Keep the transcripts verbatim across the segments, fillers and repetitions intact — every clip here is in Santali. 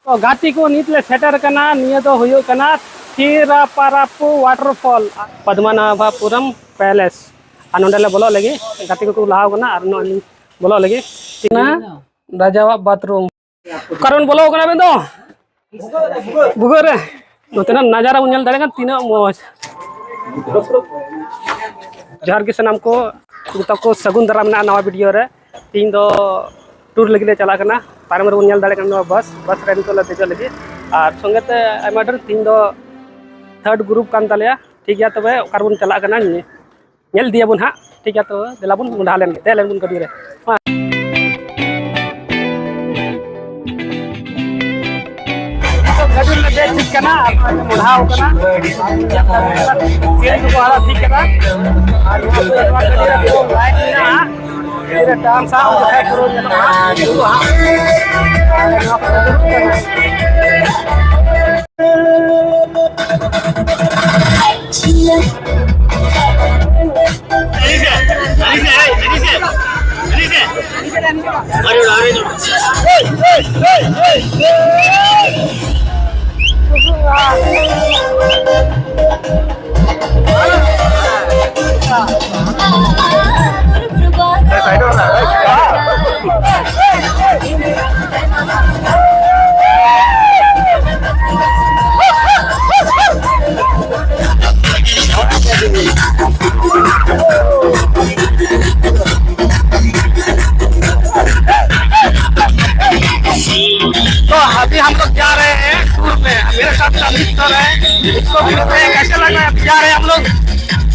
ᱛᱚ ᱜᱟᱛᱮ ᱠᱚ, ᱱᱤᱛ ᱞᱮ ᱥᱮᱴᱮᱨ ᱠᱟᱱᱟ᱾ ᱱᱤᱭᱟᱹ ᱫᱚ ᱦᱩᱭᱩᱜ ᱠᱟᱱᱟ ᱛᱷᱤᱨᱟᱯᱟᱨᱟᱯᱩ waterfall, ᱯᱚᱫᱢᱚᱱᱟᱵᱷᱟᱯᱩᱨᱚᱢ palace᱾ ᱟᱨ ᱱᱚᱸᱰᱮ ᱞᱮ ᱵᱚᱞᱚᱜ ᱞᱟᱹᱜᱤᱫ, ᱜᱟᱛᱮ ᱠᱚᱠᱚ ᱞᱟᱦᱟᱣ ᱠᱟᱱᱟ ᱟᱨ ᱱᱚᱜᱼᱚᱭ ᱞᱤᱧ ᱵᱚᱞᱚᱜ ᱞᱟᱹᱜᱤᱫ᱾ ᱛᱤᱱᱟᱹ ᱨᱟᱡᱟᱣᱟᱜ bathroom᱾ ᱚᱠᱟᱨᱮᱵᱚᱱ ᱵᱚᱞᱚ ᱠᱟᱱᱟ ᱢᱮᱱᱫᱚ? ᱵᱷᱩᱜᱟᱹᱜ ᱨᱮ᱾ ᱱᱚᱛᱮᱱᱟᱜ ᱱᱟᱡᱟᱨᱟ ᱵᱚᱱ ᱧᱮᱞ ᱫᱟᱲᱮᱭᱟᱜ ᱠᱟᱱᱟ, ᱛᱤᱱᱟᱹᱜ ᱢᱚᱡᱽ᱾ ᱡᱚᱦᱟᱨ ᱜᱮ ᱥᱟᱱᱟᱢ ᱠᱚ, ᱡᱚᱛᱚ ᱠᱚ ᱥᱟᱹᱜᱩᱱ ᱫᱟᱨᱟᱢ ᱢᱮᱱᱟᱜᱼᱟ ᱱᱟᱣᱟ video ᱨᱮ᱾ ᱛᱤᱦᱤᱧ ᱫᱚ tour ᱞᱟᱹᱜᱤᱫ ᱞᱮ ᱪᱟᱞᱟᱜ ᱠᱟᱱᱟ᱾ ᱛᱟᱭᱱᱚᱢ ᱨᱮᱵᱚᱱ ᱧᱮᱞ ᱫᱟᱲᱮᱭᱟᱜ ᱠᱟᱱᱟ ᱱᱚᱣᱟ bus, bus ᱨᱮ ᱱᱤᱛᱚᱜ ᱞᱮ ᱫᱮᱡᱚᱜ ᱞᱟᱹᱜᱤᱫ᱾ ᱟᱨ ᱥᱚᱸᱜᱮ ᱛᱮ ᱟᱭᱢᱟ ᱰᱷᱮᱨ, ᱛᱤᱦᱤᱧ ᱫᱚ third group ᱠᱟᱱ ᱛᱟᱞᱮᱭᱟ᱾ ᱴᱷᱤᱠ ᱜᱮᱭᱟ, ᱛᱚᱵᱮ ᱚᱠᱟ ᱨᱮᱵᱚᱱ ᱪᱟᱞᱟᱜ ᱠᱟᱱᱟ? ᱧᱮᱞ ᱤᱫᱤᱭᱟᱵᱚᱱ ᱦᱟᱸᱜ, ᱴᱷᱤᱠ ᱜᱮᱭᱟ᱾ ᱛᱚ ᱫᱮᱞᱟ ᱵᱚᱱ ᱢᱚᱸᱰᱷᱟ ᱞᱮᱱ ᱜᱮ, ᱫᱮ ᱞᱮᱱ ᱵᱚᱱ ᱜᱟᱹᱰᱤ ᱨᱮ᱾ ᱢᱟ᱾ ᱱᱤᱛᱚᱜ ᱜᱟᱹᱰᱤ ᱨᱮᱞᱮ ᱫᱮᱡ ᱴᱷᱤᱠ ᱠᱟᱱᱟ ᱟᱨ ᱱᱚᱜᱼᱚᱭ ᱞᱮ ᱢᱚᱸᱰᱷᱟᱣ ᱠᱟᱱᱟ᱾ ᱪᱮᱱ ᱠᱚᱠᱚ ᱟᱲᱟᱜ ᱴᱷᱤᱠ ᱠᱟᱫᱟ᱾ ᱟᱨ ᱱᱚᱣᱟ ᱠᱚᱨᱮ, ᱱᱚᱣᱟ ᱜᱟᱹᱰᱤ ᱨᱮ ᱯᱩᱨᱟᱹ light ᱢᱮᱱᱟᱜᱼᱟ᱾ ᱛᱤᱨᱮ dance ᱦᱟᱸᱜ ᱩᱱ ᱡᱚᱠᱷᱟᱡ ᱯᱩᱨᱟᱹ ᱧᱮᱞᱚᱜᱼᱟ ᱦᱟᱸᱜ, ᱧᱩᱨᱩᱜᱼᱟ ᱦᱟᱸᱜ᱾ ᱟᱨ ᱱᱚᱣᱟ ᱠᱚ ᱫᱩᱲᱩᱵ ᱠᱟᱱᱟ᱾ तो अभी हम लोग जा रहे हैं टूर में। मेरे साथ अमित सर है, इसको भी मिलते हैं। कैसे लग रहा है अभी जा रहे हैं हम लोग?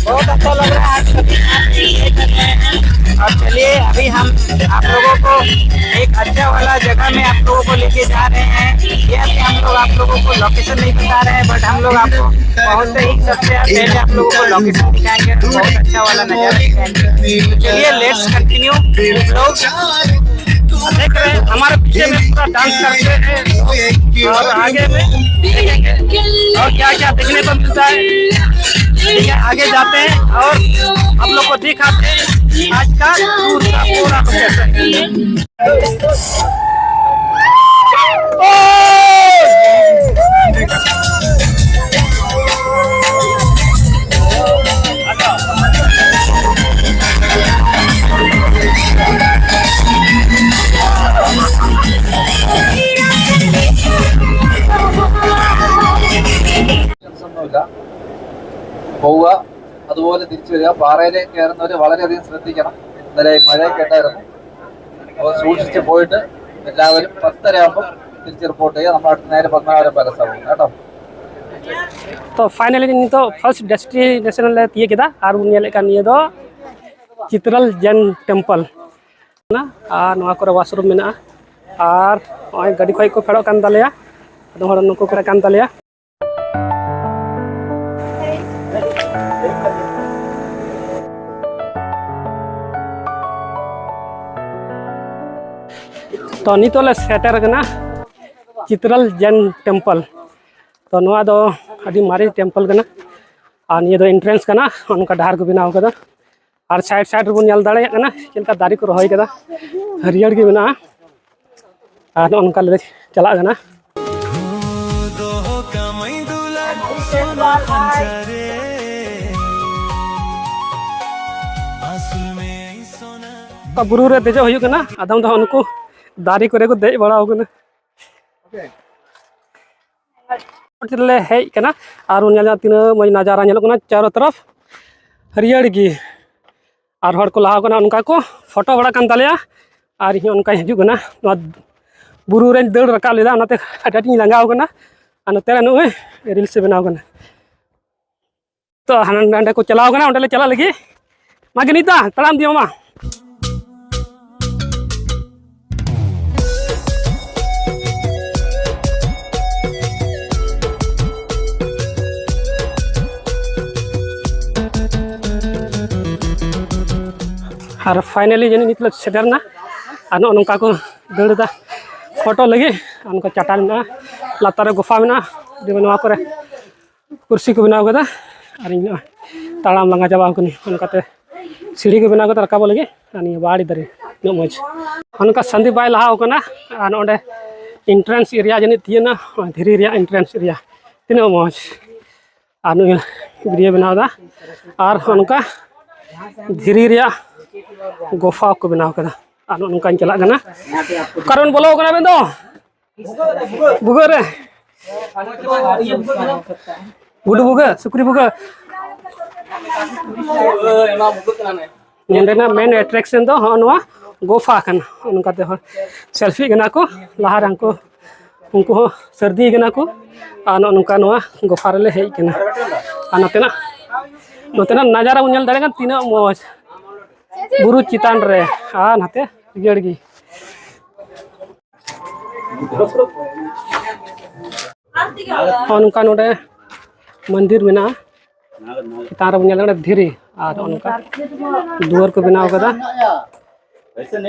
बहुत अच्छा लग रहा है आज सभी साथ enjoy कर रहे हैं। और चलिए, अभी हम आप लोगों को एक अच्छा वाला जगह में आप लोगों को लेके जा रहे हैं। ये अभी हम लोग आप लोगों को लोकेशन नहीं बता रहे हैं, बट हम लोग आपको बहुत ही सबसे पहले आप लोगों को लोकेशन दिखाएंगे, बहुत अच्छा वाला नज़ारा दिखाएंगे। तो चलिए, let's continue vlog। देख रहे हैं हमारे पीछे में पूरा डांस करते हैं और आगे में देखेंगे और क्या क्या देखने को मिलता है। ठीक है, आगे जाते हैं और आप लोग को दिखाते हैं आज का टूर का पूरा कैसा है। പോവുക. അതുപോലെ തിരിച്ചു വരിക. പാറയിലേക്ക് കയറുന്നവർ വളരെയധികം ശ്രദ്ധിക്കണം. ഇന്നലെ മഴയൊക്കെ ഉണ്ടായിരുന്നു, അപ്പോൾ സൂക്ഷിച്ച് പോയിട്ട് എല്ലാവരും പത്തരയാകുമ്പോൾ തിരിച്ച് റിപ്പോർട്ട് ചെയ്യുക. നമ്മൾ അടുത്ത് നേരെ പത്മനാഭപുരം പാലസ് ആകും കേട്ടോ. ᱛᱚ ᱯᱷᱟᱭᱱᱟᱞᱤ ᱱᱤᱛᱚᱜ ᱯᱷᱟᱨᱥᱴ ᱰᱮᱥᱴᱤᱱᱮᱥᱚᱱ ᱞᱮ ᱛᱤᱭᱟᱹᱜ ᱠᱮᱫᱟ ᱟᱨ ᱵᱚᱱ ᱧᱮᱞᱮᱫ ᱠᱟᱱ ᱱᱤᱭᱟᱹ ᱫᱚ ᱪᱤᱛᱨᱟᱞ ᱡᱮᱱ ᱴᱮᱢᱯᱚᱞ ᱠᱟᱱᱟ᱾ ᱟᱨ ᱱᱚᱣᱟ ᱠᱚᱨᱮ ᱣᱟᱥᱨᱩᱢ ᱢᱮᱱᱟᱜᱼᱟ᱾ ᱟᱨ ᱱᱚᱜᱼᱚᱭ ᱜᱟᱹᱰᱤ ᱠᱷᱚᱡ ᱠᱚ ᱯᱷᱮᱰᱚᱜ ᱠᱟᱱ ᱛᱟᱞᱮᱭᱟ, ᱟᱫᱚᱢ ᱦᱚᱲ ᱱᱩᱠᱩ ᱠᱚᱨᱮ ᱠᱟᱱ ᱛᱟᱞᱮᱭᱟ᱾ ᱛᱚ ᱱᱤᱛᱚᱜ ᱞᱮ ᱥᱮᱴᱮᱨ ᱠᱟᱱᱟ ᱪᱤᱛᱨᱟᱞ ᱡᱮᱱ ᱴᱮᱢᱯᱚᱞ᱾ ᱛᱚ ᱱᱚᱣᱟ ᱫᱚ ᱟᱹᱰᱤ ᱢᱟᱨᱮ ᱴᱮᱢᱯᱚᱞ ᱠᱟᱱᱟ᱾ ᱟᱨ ᱱᱤᱭᱟᱹ ᱫᱚ ᱮᱱᱴᱨᱮᱱᱥ ᱠᱟᱱᱟ, ᱚᱱᱠᱟ ᱰᱟᱦᱟᱨ ᱠᱚ ᱵᱮᱱᱟᱣ ᱠᱟᱫᱟ᱾ ᱟᱨ ᱥᱟᱭᱤᱰ ᱥᱟᱭᱤᱰ ᱨᱮᱵᱚᱱ ᱧᱮᱞ ᱫᱟᱲᱮᱭᱟᱜ ᱠᱟᱱᱟ ᱪᱮᱫ ᱞᱮᱠᱟ ᱫᱟᱨᱮ ᱠᱚ ᱨᱚᱦᱚᱭ ᱠᱟᱫᱟ, ᱦᱟᱹᱨᱭᱟᱹᱲ ᱜᱮ ᱢᱮᱱᱟᱜᱼᱟ᱾ ᱟᱨ ᱱᱚᱜᱼᱚ ᱱᱚᱝᱠᱟ ᱞᱮ ᱪᱟᱞᱟᱜ ᱠᱟᱱᱟ᱾ ᱚᱠᱟ ᱵᱩᱨᱩ ᱨᱮ ᱫᱮᱡᱚᱜ ᱦᱩᱭᱩᱜ ᱠᱟᱱᱟ, ᱟᱫᱚᱢ ᱫᱚ ᱱᱩᱠᱩ ᱫᱟᱨᱮ ᱠᱚᱨᱮ ᱠᱚ ᱫᱮᱡ ᱵᱟᱲᱟᱣ ᱠᱟᱱᱟ᱾ ᱨᱮᱞᱮ ᱦᱮᱡ ᱠᱟᱱᱟ ᱟᱨ ᱵᱚᱱ ᱧᱮᱞ ᱧᱟᱢᱟ ᱛᱤᱱᱟᱹᱜ ᱢᱚᱡᱽ ᱱᱟᱡᱟᱨᱟ ᱧᱮᱞᱚᱜ ᱠᱟᱱᱟ, ᱪᱟᱨᱚ ᱛᱚᱨᱚᱯ ᱦᱟᱹᱨᱭᱟᱹᱲ ᱜᱮ᱾ ᱟᱨ ᱦᱚᱲ ᱠᱚ ᱞᱟᱦᱟ ᱠᱟᱱᱟ, ᱚᱱᱠᱟ ᱠᱚ ᱯᱷᱳᱴᱳ ᱵᱟᱲᱟ ᱠᱟᱱ ᱛᱟᱞᱮᱭᱟ᱾ ᱟᱨ ᱤᱧ ᱦᱚᱸ ᱚᱱᱠᱟᱧ ᱦᱤᱡᱩᱜ ᱠᱟᱱᱟ, ᱱᱚᱣᱟ ᱵᱩᱨᱩ ᱨᱮᱧ ᱫᱟᱹᱲ ᱨᱟᱠᱟᱵ ᱞᱮᱫᱟ, ᱚᱱᱟᱛᱮ ᱟᱹᱰᱤ ᱟᱸᱴᱤᱧ ᱞᱟᱸᱜᱟᱣ ᱠᱟᱱᱟ᱾ ᱟᱨ ᱱᱚᱛᱮ ᱨᱮ ᱱᱚᱜᱼᱚᱭ ᱨᱤᱞᱥ ᱮ ᱵᱮᱱᱟᱣ ᱠᱟᱱᱟ᱾ ᱛᱚ ᱦᱟᱸᱰᱮ ᱱᱟᱸᱰᱮ ᱠᱚ ᱪᱟᱞᱟᱣ ᱠᱟᱱᱟ, ᱚᱸᱰᱮ ᱞᱮ ᱪᱟᱞᱟᱜ ᱞᱟᱹᱜᱤᱫ᱾ ᱢᱟ ᱜᱮᱱᱤᱛᱟ, ᱛᱟᱲᱟᱢ ᱤᱫᱤ ᱢᱟ᱾ ᱟᱨ ᱯᱷᱟᱭᱱᱟᱞᱤ ᱡᱟᱹᱱᱤᱡ ᱱᱤᱛ ᱞᱮ ᱥᱮᱴᱮᱨ ᱮᱱᱟ᱾ ᱟᱨ ᱱᱚᱜᱼᱚ ᱱᱚᱝᱠᱟ ᱠᱚ ᱫᱟᱹᱲ ᱮᱫᱟ ᱯᱷᱳᱴᱳ ᱞᱟᱹᱜᱤᱫ᱾ ᱟᱨ ᱱᱚᱝᱠᱟ ᱪᱟᱴᱟᱱ ᱢᱮᱱᱟᱜᱼᱟ, ᱞᱟᱛᱟᱨ ᱨᱮ ᱜᱩᱯᱷᱟ ᱢᱮᱱᱟᱜᱼᱟ, ᱡᱮᱢᱚᱱ ᱱᱚᱣᱟ ᱠᱚᱨᱮ ᱠᱩᱨᱥᱤ ᱠᱚ ᱵᱮᱱᱟᱣ ᱠᱟᱫᱟ᱾ ᱟᱨ ᱤᱧ ᱱᱚᱜᱼᱚᱭ ᱛᱟᱲᱟᱢ ᱞᱟᱸᱜᱟ ᱪᱟᱵᱟᱣ ᱠᱟᱹᱱᱟᱹᱧ᱾ ᱚᱱᱠᱟᱛᱮ ᱥᱤᱲᱤ ᱠᱚ ᱵᱮᱱᱟᱣ ᱠᱟᱫᱟ ᱨᱟᱠᱟᱵᱚᱜ ᱞᱟᱹᱜᱤᱫ᱾ ᱟᱨ ᱱᱤᱭᱟᱹ ᱵᱟᱲᱮ ᱫᱟᱨᱮ ᱩᱱᱟᱹᱜ ᱢᱚᱡᱽ᱾ ᱚᱱᱠᱟ ᱥᱟᱱᱫᱤᱯ ᱵᱟᱭ ᱞᱟᱦᱟᱣ ᱠᱟᱱᱟ᱾ ᱟᱨ ᱱᱚᱰᱮ ᱮᱱᱴᱨᱟᱱᱥ ᱮᱨᱤᱭᱟ ᱡᱟᱹᱱᱤᱡ ᱛᱤᱭᱟᱹᱜ ᱮᱱᱟ, ᱫᱷᱤᱨᱤ ᱨᱮᱭᱟᱜ ᱮᱱᱴᱨᱟᱱᱥ ᱮᱨᱤᱭᱟ᱾ ᱛᱤᱱᱟᱹᱜ ᱢᱚᱡᱽ᱾ ᱟᱨ ᱱᱩᱭ ᱵᱷᱤᱰᱤᱭᱳ ᱵᱮᱱᱟᱣ ᱮᱫᱟ᱾ ᱟᱨ ᱚᱱᱠᱟ ᱫᱷᱤᱨᱤ ᱨᱮᱭᱟᱜ ᱜᱩᱯᱷᱟ ᱠᱚ ᱵᱮᱱᱟᱣ ᱠᱟᱫᱟ᱾ ᱟᱨ ᱱᱚᱜᱼᱚ ᱱᱚᱝᱠᱟᱧ ᱪᱟᱞᱟᱜ ᱠᱟᱱᱟ᱾ ᱚᱠᱟᱨᱮᱵᱚᱱ ᱵᱚᱞᱚ ᱠᱟᱱᱟ ᱢᱮᱱᱫᱚ? ᱵᱷᱩᱜᱟᱹᱜ ᱨᱮ᱾ ᱜᱩᱰᱩ ᱵᱷᱩᱜᱟᱹᱜ, ᱥᱩᱠᱨᱤ ᱵᱷᱩᱜᱟᱹᱜ᱾ ᱱᱚᱰᱮᱱᱟᱜ ᱢᱮᱱ ᱮᱴᱨᱮᱠᱥᱚᱱ ᱫᱚ ᱦᱚᱸᱜᱼᱚ ᱱᱚᱣᱟ ᱜᱩᱯᱷᱟ ᱠᱟᱱᱟ᱾ ᱱᱚᱝᱠᱟᱛᱮ ᱦᱚᱲ ᱥᱮᱞᱯᱷᱤ ᱠᱟᱱᱟ ᱠᱚ, ᱞᱟᱦᱟ ᱨᱮ ᱩᱱᱠᱩ, ᱩᱱᱠᱩ ᱦᱚᱸ ᱥᱟᱹᱨᱫᱤ ᱠᱟᱱᱟ ᱠᱚ᱾ ᱟᱨ ᱱᱚᱜᱼᱚ ᱱᱚᱝᱠᱟ ᱱᱚᱣᱟ ᱜᱩᱯᱷᱟ ᱨᱮᱞᱮ ᱦᱮᱡ ᱠᱟᱱᱟ᱾ ᱟᱨ ᱱᱚᱛᱮᱱᱟᱜ, ᱱᱚᱛᱮᱱᱟᱜ ᱱᱟᱡᱟᱨᱟ ᱵᱚᱱ ᱧᱮᱞ ᱫᱟᱲᱮᱭᱟᱜ ᱠᱟᱱᱟ, ᱛᱤᱱᱟᱹᱜ ᱢᱚᱡᱽ ᱵᱩᱨᱩ ᱪᱮᱛᱟᱱ ᱨᱮ᱾ ᱟᱨ ᱱᱟᱛᱮ ᱨᱤᱭᱟᱹᱲ ᱜᱮ᱾ ᱦᱚᱸ, ᱱᱚᱝᱠᱟ ᱱᱚᱰᱮ ᱢᱚᱱᱫᱤᱨ ᱢᱮᱱᱟᱜᱼᱟ᱾ ᱪᱮᱛᱟᱱ ᱨᱮᱵᱚᱱ ᱧᱮᱞ ᱫᱟᱲᱮᱭᱟᱜᱼᱟ ᱫᱷᱤᱨᱤ, ᱟᱨ ᱱᱚᱜᱼᱚ ᱱᱚᱝᱠᱟ ᱫᱩᱣᱟᱹᱨ ᱠᱚ ᱵᱮᱱᱟᱣ ᱠᱟᱫᱟ᱾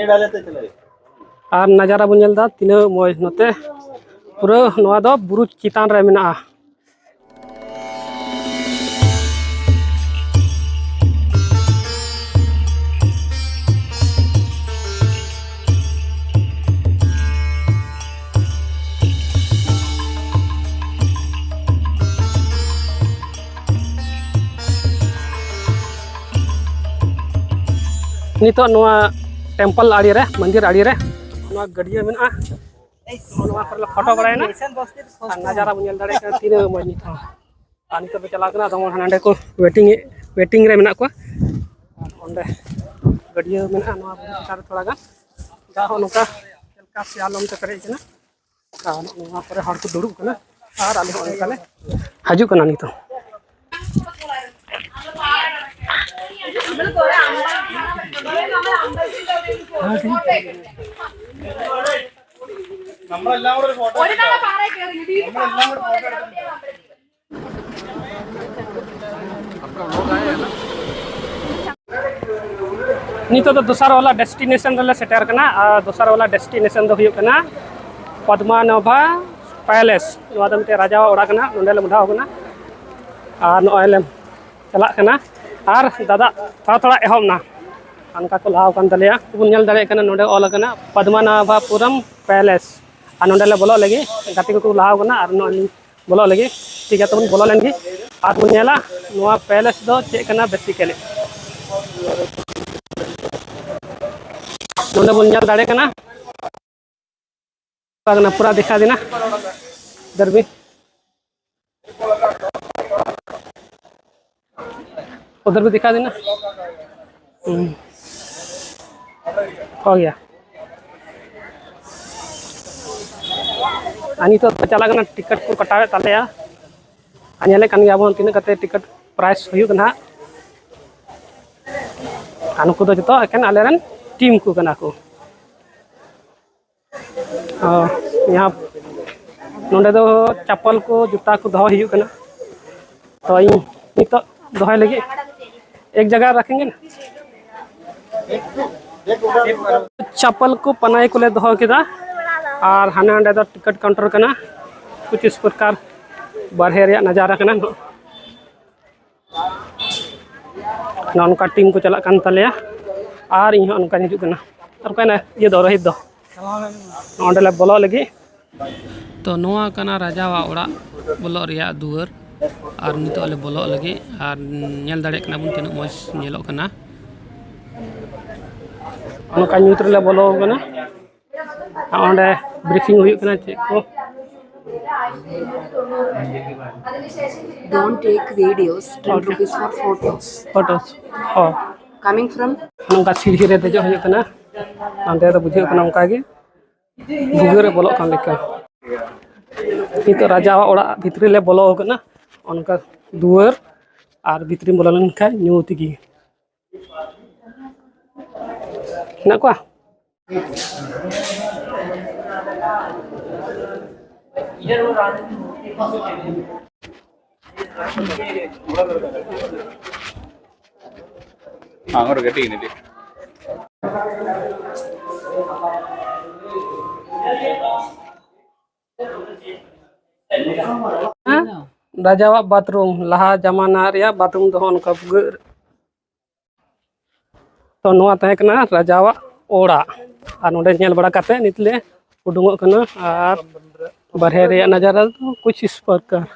ᱟᱨ ᱱᱟᱡᱟᱨᱟ ᱵᱚᱱ ᱧᱮᱞ ᱮᱫᱟ ᱛᱤᱱᱟᱹᱜ ᱢᱚᱡᱽ ᱱᱚᱛᱮ, ᱯᱩᱨᱟᱹ ᱱᱚᱣᱟ ᱫᱚ ᱵᱩᱨᱩ ᱪᱮᱛᱟᱱ ᱨᱮ ᱢᱮᱱᱟᱜᱼᱟ᱾ ᱱᱤᱛᱚᱜ ᱱᱚᱣᱟ ᱴᱮᱢᱯᱚᱞ ᱟᱲᱮ ᱨᱮ, ᱢᱚᱱᱫᱤᱨ ᱟᱲᱮ ᱨᱮ ᱱᱚᱣᱟ ᱜᱟᱹᱰᱭᱟᱹ ᱢᱮᱱᱟᱜᱼᱟ᱾ ᱱᱚᱣᱟ ᱠᱚᱨᱮ ᱞᱮ ᱯᱷᱳᱴᱳ ᱵᱟᱲᱟᱭᱮᱱᱟ᱾ ᱟᱨ ᱱᱟᱡᱟᱨᱟ ᱵᱚᱱ ᱧᱮᱞ ᱫᱟᱲᱮᱭᱟᱜ ᱠᱟᱱᱟ ᱛᱤᱱᱟᱹᱜ ᱢᱚᱡᱽ ᱱᱤᱛ ᱦᱚᱸ᱾ ᱟᱨ ᱱᱤᱛᱚᱜ ᱫᱚ ᱪᱟᱞᱟᱣ ᱠᱟᱱᱟ, ᱡᱮᱢᱚᱱ ᱦᱟᱸᱰᱮ ᱠᱚ ᱣᱮᱴᱤᱝ, ᱣᱮᱴᱤᱝ ᱨᱮ ᱢᱮᱱᱟᱜ ᱠᱚᱣᱟ᱾ ᱟᱨ ᱚᱸᱰᱮ ᱜᱟᱹᱰᱭᱟᱹ ᱢᱮᱱᱟᱜᱼᱟ ᱱᱚᱣᱟ ᱵᱩᱨᱩ ᱪᱮᱛᱟᱱ ᱨᱮ ᱛᱷᱚᱲᱟ ᱜᱟᱱ᱾ ᱫᱟᱜ ᱦᱚᱸ ᱱᱚᱝᱠᱟ ᱪᱮᱫ ᱞᱮᱠᱟ ᱥᱮᱭᱟᱞᱚᱢ ᱛᱮ ᱯᱮᱨᱮᱡ ᱠᱟᱱᱟ᱾ ᱟᱨ ᱱᱚᱣᱟ ᱠᱚᱨᱮ ᱦᱚᱲ ᱠᱚ ᱫᱩᱲᱩᱵ ᱠᱟᱱᱟ᱾ ᱟᱨ ᱟᱞᱮ ᱦᱚᱸ ᱚᱱᱠᱟ ᱞᱮ ᱦᱤᱡᱩᱜ ᱠᱟᱱᱟ ᱱᱤᱛᱚᱜ᱾ ᱱᱤᱛᱚᱜ ᱫᱚ ᱫᱚᱥᱟᱨ ᱣᱟᱞᱟ ᱰᱮᱥᱴᱤᱱᱮᱥᱚᱱ ᱨᱮᱞᱮ ᱥᱮᱴᱮᱨ ᱠᱟᱱᱟ᱾ ᱟᱨ ᱫᱚᱥᱟᱨ ᱣᱟᱞᱟ ᱰᱮᱥᱴᱤᱱᱮᱥᱚᱱ ᱫᱚ ᱦᱩᱭᱩᱜ ᱠᱟᱱᱟ ᱯᱚᱫᱢᱟᱱᱟᱵᱷᱟ ᱯᱮᱞᱮᱥ᱾ ᱱᱚᱣᱟ ᱫᱚ ᱢᱤᱫᱴᱮᱱ ᱨᱟᱡᱟᱣᱟᱜ ᱚᱲᱟᱜ ᱠᱟᱱᱟ᱾ ᱱᱚᱸᱰᱮ ᱞᱮ ᱢᱚᱦᱰᱟᱣ ᱠᱟᱱᱟ᱾ ᱟᱨ ᱱᱚᱜᱼᱚᱭ ᱞᱮ ᱪᱟᱞᱟᱜ ᱠᱟᱱᱟ᱾ ᱟᱨ ᱫᱟᱫᱟ ᱛᱷᱚᱲᱟ ᱛᱷᱚᱲᱟ ᱮᱦᱚᱵ ᱱᱟ, ᱚᱱᱠᱟ ᱠᱚ ᱞᱟᱦᱟᱣ ᱠᱟᱱ ᱛᱟᱞᱮᱭᱟ᱾ ᱵᱚᱱ ᱧᱮᱞ ᱫᱟᱲᱮᱭᱟᱜ ᱠᱟᱱᱟ ᱱᱚᱸᱰᱮ ᱚᱞ ᱟᱠᱟᱱᱟ ᱯᱚᱫᱢᱟᱱᱟᱵᱷᱟᱯᱩᱨᱟᱢ ᱯᱮᱞᱮᱥ᱾ ᱟᱨ ᱱᱚᱸᱰᱮ ᱞᱮ ᱵᱚᱞᱚᱜ ᱞᱟᱹᱜᱤᱫ, ᱜᱟᱛᱮ ᱠᱚᱠᱚ ᱞᱟᱦᱟᱣ ᱠᱟᱱᱟ ᱟᱨ ᱱᱚᱜᱼᱚᱭ ᱞᱤᱧ ᱵᱚᱞᱚᱜ ᱞᱟᱹᱜᱤᱫ᱾ ᱴᱷᱤᱠ ᱜᱮᱭᱟ, ᱛᱚᱵᱚᱱ ᱵᱚᱞᱚ ᱞᱮᱱ ᱜᱮ ᱟᱨ ᱵᱚᱱ ᱧᱮᱞᱟ ᱱᱚᱣᱟ ᱯᱮᱞᱮᱥ ᱫᱚ ᱪᱮᱫ ᱠᱟᱱᱟ ᱵᱮᱥᱤᱠᱟᱞᱤ᱾ ᱱᱚᱸᱰᱮ ᱵᱚᱱ ᱧᱮᱞ ᱫᱟᱲᱮᱭᱟᱜ ᱠᱟᱱᱟ᱾ ᱯᱩᱨᱟ ᱫᱮᱠᱷᱟ ᱫᱮᱱᱟ ᱫᱟᱨᱵᱤ᱾ उधर भी दिखा देना। हम्म। हो गया। ᱟᱨ ᱱᱤᱛᱚᱜ ᱫᱚ ᱪᱟᱞᱟᱜ ᱠᱟᱱᱟ, ᱴᱤᱠᱤᱴ ᱠᱚ ᱠᱟᱴᱟᱣᱮᱫ ᱛᱟᱞᱮᱭᱟ᱾ ᱟᱨ ᱧᱮᱞᱮᱫ ᱠᱟᱱ ᱜᱮᱭᱟ ᱵᱚᱱ ᱛᱤᱱᱟᱹᱜ ᱠᱟᱛᱮ ᱴᱤᱠᱤᱴ ᱯᱨᱟᱭᱤᱥ ᱦᱩᱭᱩᱜ ᱠᱟᱱᱟ ᱦᱟᱸᱜ᱾ ᱟᱨ ᱱᱩᱠᱩ ᱫᱚ ᱡᱚᱛᱚ ᱮᱠᱮᱱ ᱟᱞᱮᱨᱮᱱ ᱴᱤᱢ ᱠᱚ ᱠᱟᱱᱟ ᱠᱚ᱾ ᱚ, ᱱᱚᱰᱮ ᱫᱚ ᱪᱟᱯᱯᱚᱞ ᱠᱚ, ᱡᱩᱛᱟ ᱠᱚ ᱫᱚᱦᱚ ᱦᱩᱭᱩᱜ ᱠᱟᱱᱟ᱾ ᱛᱚ ᱤᱧ ᱱᱤᱛᱚᱜ ᱫᱚᱦᱚᱭ ᱞᱟᱹᱜᱤᱫ ᱮᱠ ᱡᱟᱭᱜᱟ ᱨᱟᱠᱷᱮᱸᱜᱮ ᱱᱟ᱾ ᱪᱟᱯᱯᱚᱞ ᱠᱚ ᱯᱟᱱᱟᱭ ᱠᱚᱞᱮ ᱫᱚᱦᱚ ᱠᱮᱫᱟ᱾ ᱟᱨ ᱦᱟᱱᱮ ᱦᱟᱸᱰᱮ ᱫᱚ ᱴᱤᱠᱤᱴ ᱠᱟᱣᱩᱱᱴᱟᱨ ᱠᱟᱱᱟ᱾ ᱠᱩᱪ ᱤᱥ ᱯᱨᱚᱠᱟᱨ ᱵᱟᱨᱦᱮ ᱨᱮᱭᱟᱜ ᱱᱟᱡᱟᱨᱟ ᱠᱟᱱᱟ᱾ ᱱᱚᱜᱼᱚ ᱱᱚᱝᱠᱟ ᱴᱤᱢ ᱠᱚ ᱪᱟᱞᱟᱜ ᱠᱟᱱ ᱛᱟᱞᱮᱭᱟ᱾ ᱟᱨ ᱤᱧ ᱦᱚᱸ ᱱᱚᱝᱠᱟᱧ ᱦᱤᱡᱩᱜ ᱠᱟᱱᱟ᱾ ᱟᱨ ᱚᱠᱟᱭᱮᱱᱟ ᱤᱭᱟᱹ ᱫᱚ, ᱨᱳᱦᱤᱛ ᱫᱚ? ᱱᱚᱸᱰᱮ ᱞᱮ ᱵᱚᱞᱚᱜ ᱞᱟᱹᱜᱤᱫ᱾ ᱛᱚ ᱱᱚᱣᱟ ᱠᱟᱱᱟ ᱨᱟᱡᱟᱣᱟᱜ ᱚᱲᱟᱜ ᱵᱚᱞᱚᱜ ᱨᱮᱭᱟᱜ ᱫᱩᱣᱟᱹᱨ᱾ ᱟᱨ ᱱᱤᱛᱚᱜ ᱞᱮ ᱵᱚᱞᱚᱜ ᱞᱟᱹᱜᱤᱫ᱾ ᱟᱨ ᱧᱮᱞ ᱫᱟᱲᱮᱭᱟᱜ ᱠᱟᱱᱟ ᱵᱚᱱ ᱛᱤᱱᱟᱹᱜ ᱢᱚᱡᱽ ᱧᱮᱞᱚᱜ ᱠᱟᱱᱟ᱾ ᱱᱚᱝᱠᱟ ᱧᱩᱛ ᱨᱮᱞᱮ ᱵᱚᱞᱚ ᱟᱠᱟᱱᱟ᱾ ᱚᱸᱰᱮ ᱵᱨᱤᱯᱷᱤᱝ ᱦᱩᱭᱩᱜ ᱠᱟᱱᱟ ᱪᱮᱫ ᱠᱚ᱾ Don't take videos, ten rupees for photos. Photos. ᱚ᱾ Coming from? ᱱᱚᱝᱠᱟ ᱥᱤᱲᱦᱤ ᱨᱮ ᱫᱮᱡᱚᱜ ᱦᱩᱭᱩᱜ ᱠᱟᱱᱟ᱾ ᱱᱚᱸᱰᱮ ᱫᱚ ᱵᱩᱡᱷᱟᱹᱜ ᱠᱟᱱᱟ ᱚᱱᱠᱟ ᱜᱮ ᱵᱷᱩᱜᱟᱹᱜ ᱨᱮ ᱵᱚᱞᱚᱜ ᱠᱟᱱ ᱞᱮᱠᱟ᱾ ᱱᱤᱛᱚᱜ ᱨᱟᱡᱟᱣᱟᱜ ᱚᱲᱟᱜ ᱵᱷᱤᱛᱨᱤ ᱞᱮ ᱵᱚᱞᱚ ᱟᱠᱟᱱᱟ᱾ ᱚᱱᱠᱟ ᱫᱩᱣᱟᱹᱨ ᱟᱨ ᱵᱷᱤᱛᱨᱤᱢ ᱵᱚᱞᱚ ᱞᱮᱱᱠᱷᱟᱱ ᱧᱩᱛ ᱜᱮ᱾ ᱦᱮᱱᱟᱜ ᱠᱚᱣᱟ? ᱦᱮᱸ, ᱚᱸᱰᱮ ᱜᱟᱹᱰᱤ ᱤᱫᱤ᱾ ᱦᱮᱸ? ᱨᱟᱡᱟᱣᱟᱜ ᱵᱟᱛᱷᱨᱩᱢ, ᱞᱟᱦᱟ ᱡᱟᱢᱟᱱᱟ ᱨᱮᱭᱟᱜ ᱵᱟᱛᱷᱨᱩᱢ ᱫᱚ ᱦᱚᱸᱜᱼᱚ ᱱᱚᱝᱠᱟ ᱵᱷᱩᱜᱟᱹᱜ᱾ ᱛᱚ ᱱᱚᱣᱟ ᱛᱟᱦᱮᱸ ᱠᱟᱱᱟ ᱨᱟᱡᱟᱣᱟᱜ ᱚᱲᱟᱜ᱾ ᱟᱨ ᱱᱚᱰᱮ ᱧᱮᱞ ᱵᱟᱲᱟ ᱠᱟᱛᱮ ᱱᱤᱛ ᱞᱮ ᱩᱰᱩᱝᱚᱜ ᱠᱟᱱᱟ᱾ ᱟᱨ ᱵᱟᱨᱦᱮ ᱨᱮᱭᱟᱜ ᱱᱟᱡᱟᱨᱟ ᱫᱚ ᱠᱩᱪ ᱤᱥ ᱯᱨᱚᱠᱟᱨ᱾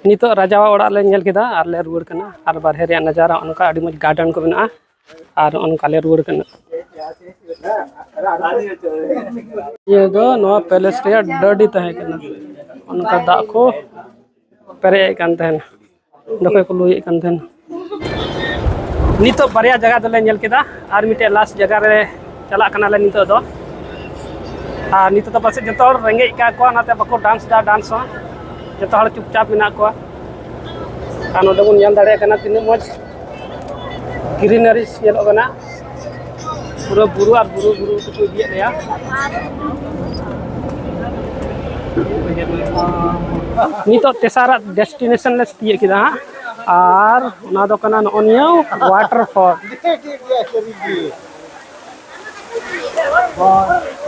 ᱱᱤᱛᱚᱜ ᱨᱟᱡᱟᱣᱟᱜ ᱚᱲᱟᱜ ᱞᱮ ᱧᱮᱞ ᱠᱮᱫᱟ ᱟᱨ ᱞᱮ ᱨᱩᱣᱟᱹᱲ ᱠᱟᱱᱟ᱾ ᱟᱨ ᱵᱟᱨᱦᱮ ᱨᱮᱭᱟᱜ ᱱᱟᱡᱟᱨᱟ ᱚᱱᱠᱟ ᱟᱹᱰᱤ ᱢᱚᱡᱽ ᱜᱟᱨᱰᱮᱱ ᱠᱚ ᱢᱮᱱᱟᱜᱼᱟ᱾ ᱟᱨ ᱚᱱᱠᱟ ᱞᱮ ᱨᱩᱣᱟᱹᱲ ᱠᱟᱱᱟ᱾ ᱤᱭᱟᱹ ᱫᱚ ᱱᱚᱣᱟ ᱯᱮᱞᱮᱥ ᱨᱮᱭᱟᱜ ᱰᱟᱹᱰᱤ ᱛᱟᱦᱮᱸ ᱠᱟᱱᱟ, ᱚᱱᱠᱟ ᱫᱟᱜ ᱠᱚ ᱯᱮᱨᱮᱡ ᱮᱫ ᱠᱟᱱ ᱛᱟᱦᱮᱱᱟ, ᱡᱚᱠᱷᱚᱱ ᱠᱚ ᱞᱩᱭᱮᱫ ᱠᱟᱱ ᱛᱟᱦᱮᱱᱟ᱾ ᱱᱤᱛᱚᱜ ᱵᱟᱨᱭᱟ ᱡᱟᱭᱜᱟ ᱫᱚᱞᱮ ᱧᱮᱞ ᱠᱮᱫᱟ, ᱟᱨ ᱢᱤᱫᱴᱮᱡ ᱞᱟᱥᱴ ᱡᱟᱭᱜᱟ ᱨᱮ ᱪᱟᱞᱟᱜ ᱠᱟᱱᱟᱞᱮ ᱱᱤᱛᱚᱜ ᱫᱚ᱾ ᱟᱨ ᱱᱤᱛᱚᱜ ᱫᱚ ᱯᱟᱥᱮᱡ ᱡᱚᱛᱚ ᱦᱚᱲ ᱨᱮᱸᱜᱮᱡ ᱟᱠᱟᱫ ᱠᱚᱣᱟ, ᱚᱱᱟᱛᱮ ᱵᱟᱠᱚ ᱰᱟᱱᱥ ᱮᱫᱟ, ᱰᱟᱱᱥ ᱦᱚᱸ ᱡᱚᱛᱚ ᱦᱚᱲ ᱪᱩᱯᱪᱟᱯ ᱢᱮᱱᱟᱜ ᱠᱚᱣᱟ᱾ ᱟᱨ ᱱᱚᱰᱮ ᱵᱚᱱ ᱧᱮᱞ ᱫᱟᱲᱮᱭᱟᱜ ᱠᱟᱱᱟ ᱛᱤᱱᱟᱹᱜ ᱢᱚᱡᱽ ᱜᱨᱤᱱᱟᱨᱤ ᱧᱮᱞᱚᱜ ᱠᱟᱱᱟ, ᱯᱩᱨᱟᱹ ᱵᱩᱨᱩ ᱟᱨ ᱵᱩᱨᱩ, ᱵᱩᱨᱩ ᱛᱮᱠᱚ ᱤᱫᱤᱭᱮᱫ ᱞᱮᱭᱟ᱾ ᱱᱤᱛᱚᱜ ᱛᱮᱥᱟᱨᱟᱜ ᱰᱮᱥᱴᱤᱱᱮᱥᱚᱱ ᱞᱮ ᱛᱤᱭᱳᱜ ᱠᱮᱫᱟ ᱦᱟᱸᱜ, ᱟᱨ ᱚᱱᱟ ᱫᱚ ᱠᱟᱱᱟ ᱱᱚᱜᱼᱚ ᱱᱤᱭᱟᱹ ᱣᱟᱴᱟᱨ ᱯᱷᱚᱞ᱾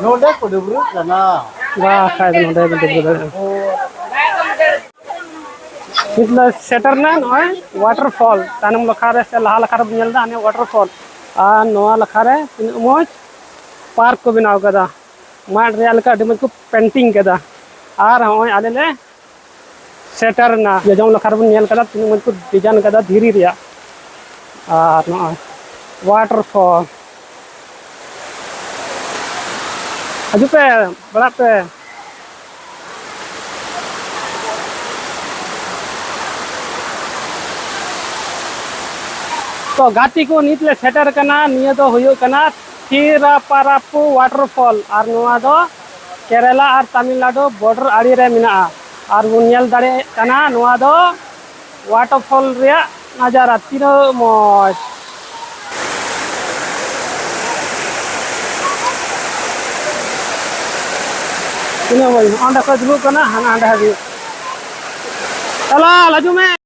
ᱱᱚᱰᱮ ᱠᱚ ᱰᱟᱹᱵᱽᱨᱟᱹᱜ ᱠᱟᱱᱟ᱾ ᱵᱟᱠᱷᱟᱡ ᱫᱚ ᱱᱚᱰᱮ ᱵᱚᱱ ᱰᱟᱹᱵᱽᱨᱟᱹ ᱫᱟᱲᱮᱭᱟᱜᱼᱟ᱾ ᱱᱤᱛ ᱞᱮ ᱥᱮᱴᱮᱨ ᱮᱱᱟ ᱱᱚᱜᱼᱚᱭ ᱣᱟᱴᱟᱨ ᱯᱷᱚᱞ᱾ ᱛᱟᱭᱱᱚᱢ ᱞᱟᱠᱷᱟ ᱨᱮ ᱥᱮ ᱞᱟᱦᱟ ᱞᱟᱠᱷᱟ ᱨᱮᱵᱚᱱ ᱧᱮᱞ ᱮᱫᱟ ᱦᱟᱱᱮ ᱣᱟᱴᱟᱨ ᱯᱷᱚᱞ, ᱟᱨ ᱱᱚᱣᱟ ᱞᱟᱠᱷᱟ ᱨᱮ ᱛᱤᱱᱟᱹᱜ ᱢᱚᱡᱽ ᱯᱟᱨᱠ ᱠᱚ ᱵᱮᱱᱟᱣ ᱠᱟᱫᱟ, ᱢᱟᱫ ᱨᱮᱭᱟᱜ ᱞᱮᱠᱟ ᱟᱹᱰᱤ ᱢᱚᱡᱽ ᱠᱚ ᱯᱮᱱᱴᱤᱝ ᱠᱟᱫᱟ᱾ ᱟᱨ ᱱᱚᱜᱼᱚᱭ ᱟᱞᱮ ᱞᱮ ᱥᱮᱴᱮᱨ ᱮᱱᱟ᱾ ᱡᱚᱡᱚᱢ ᱞᱟᱠᱷᱟ ᱨᱮᱵᱚᱱ ᱧᱮᱞ ᱠᱟᱫᱟ ᱛᱤᱱᱟᱹᱜ ᱢᱚᱡᱽ ᱠᱚ ᱰᱤᱡᱟᱭᱤᱱ ᱠᱟᱫᱟ ᱫᱷᱤᱨᱤ ᱨᱮᱭᱟᱜ᱾ ᱟᱨ ᱱᱚᱜᱼᱚᱭ ᱣᱟᱴᱟᱨ ᱯᱷᱚᱞ, ᱦᱤᱡᱩᱜ ᱯᱮ, ᱵᱮᱲᱟᱜ ᱯᱮ᱾ ᱛᱚ ᱜᱟᱛᱮ ᱠᱚ, ᱱᱤᱛ ᱞᱮ ᱥᱮᱴᱮᱨ ᱠᱟᱱᱟ᱾ ᱱᱤᱭᱟᱹ ᱫᱚ ᱦᱩᱭᱩᱜ ᱠᱟᱱᱟ ᱛᱷᱤᱨᱟᱯᱟᱨᱟᱯᱩ ᱣᱟᱴᱟᱨ ᱯᱷᱚᱞ, ᱟᱨ ᱱᱚᱣᱟ ᱫᱚ ᱠᱮᱨᱟᱞᱟ ᱟᱨ ᱛᱟᱢᱤᱞᱱᱟᱰᱩ ᱵᱚᱰᱟᱨ ᱟᱲᱮ ᱨᱮ ᱢᱮᱱᱟᱜᱼᱟ᱾ ᱟᱨ ᱵᱚᱱ ᱧᱮᱞ ᱫᱟᱲᱮᱭᱟᱜ ᱠᱟᱱᱟ ᱱᱚᱣᱟ ᱫᱚ ᱣᱟᱴᱟᱨ ᱯᱷᱚᱞ ᱨᱮᱭᱟᱜ ᱱᱟᱡᱟᱨᱟ, ᱛᱤᱱᱟᱹᱜ ᱢᱚᱡᱽ, ᱛᱤᱱᱟᱹᱜ ᱢᱚᱡᱽ᱾ ᱚᱸᱰᱮ ᱠᱷᱚᱡ ᱫᱩᱲᱩᱵ ᱠᱟᱱᱟ, ᱦᱟᱱᱟ ᱦᱟᱸᱰᱮ ᱦᱟᱹᱵᱤᱡ᱾ ᱪᱟᱞᱟᱣ ᱦᱤᱡᱩᱜ ᱢᱮ᱾